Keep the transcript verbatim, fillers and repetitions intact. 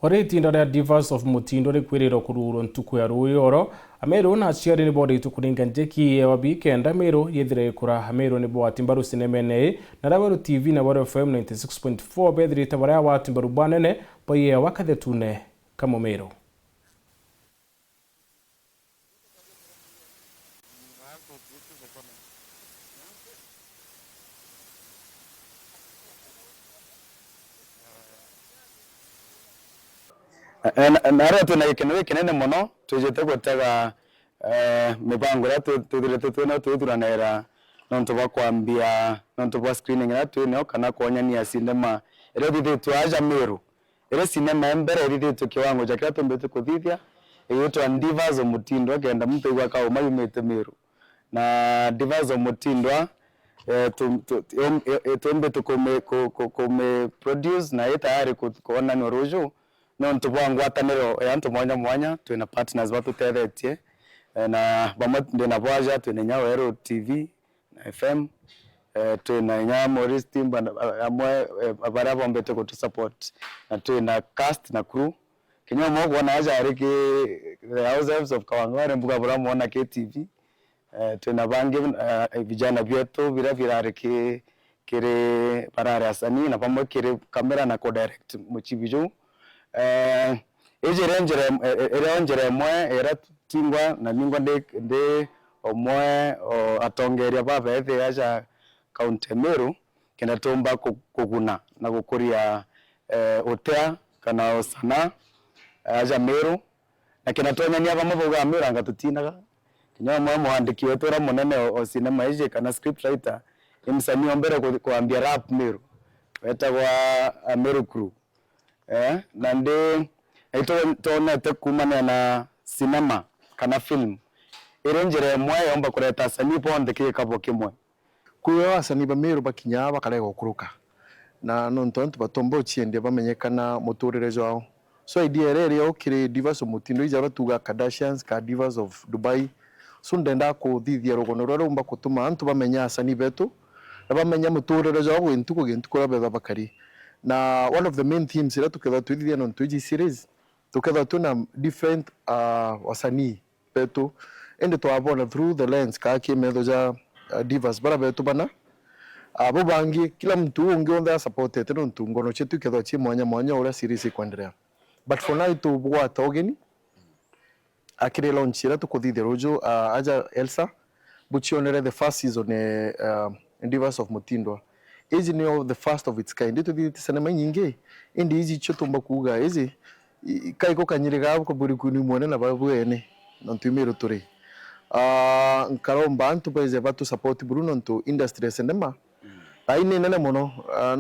Ori itinda ria Divas of Mutindwa rikwirira kururwa ntuku ya ruuyoro, Ameru na aciari ni boritwe kuringa njeki yewa bi kenda Meru yithire ikura. Ameru ni bwati mbaru sinemene ii, na Raweru T V na Weru F M ninety six point four bethirite baria wati mbaru banene bwa yewa kathetune ka Mumeru. Eh, na, na aria twina gikeno gikinene mono, twijite gutega, eh, mibango iria twi-, twithirite twina twithuranira nontu bwa kwambia, nontu bwa screening iria twinayo kana kwonyania cinema iria ithithitwe aja Meru. Iri cinema ya mbere ithithitwe kiwango ja kiria tumbite kuthithia, igitwa Divas of Mutindwa, kenda muntu aigua kauma yumite Meru. Na Divas of Mutindwa, eh, tu-, tu-, yom-, eh, eh, tumbite kumi-, ku-, ku-, kumi produce na i tayari ku-, kwonanua ruju, nontu bwa ngwataniro ya antu mwanya mwanya. Twina partners batutethetie, eh, na bamwe ndina bo aja, twina inya Weru T V, na F M. Eh, twina inya Maurice Timba na, a-, amwe, eh, baria bombete gutu support, na twina cast na crew. Kinya umwe ukwona aja ari ki the housewives of Kawangware, mbuga buramwona K T V. Eh, twina bangi, eh, vijana bietu biria birari ki-, kiri, barari asanii, na bamwe kiri camera na ku direct muchibi juu. Eh, iji iri njira im-, e-, e-, irio njira imwe iria tingwa na ningwa ndi, ndi umwe o atongeria babethi aja kaunti ya Meru, kenda tumba ku-, kuguna na gukuria, eh, utea kana usanaa, eh, aja Meru, na kenda twonyania bamwe baugaa Meru anga tutinaga. Kinya umwe mwandiki wetu uria munene o, o cinema iji kana script writer, ni msanii o mbere ku-, kwambia rap Meru, wetagwa, eh, Meru Crew. Eh, na ndi, na itwonete kuumania na cinema kana film, iri njira imwe yomba kureta asanii bonthe kiri kabo kimwe. Kwio asanii ba Meru bakinya bakarega gukuruka, na nontu antu batomba uciendia bamenyekana muturire jwao. So idea iria iri o kiri Divas of Mutindwa, ija batuga Kardashians ka Divas of Dubai. So ndenda kuthithia rugono ruria rumba gutuma antu bamenya asanii betu, na bamenya muturire jwao gwi ntuku gi ntuku uria betha bakari. Na one of the main themes iria tukethwa twithithia nontu iji series, tukethwa twina different, ah, wasanii betu, indi twabona through the lens kaa ki metho ja, ah, Divas bara betu bana. Ah, bo bangi, kila muntu ungi onthe asupportete nontu ngono cietu ikethwa ci mwanya mwanya uria series ikwenderea. But for now, itubwata ugeni, ah, kiri launch iria tukuthithia ruju, ah, aja Elsa, bucionere the first season, eh, ah, Divas of Mutindwa. Iji nio the first of its kind. Ituthithite cinema inyingi, indi iji icio tumba kuuga iji, i-, i-, kaiko kanyiri gabo kaburi kuni mwene na babwene, nontu imiru turi. Ah, nkaromba antu beze batu support buru nontu industry ya cinema, ai ni nene mono, ah,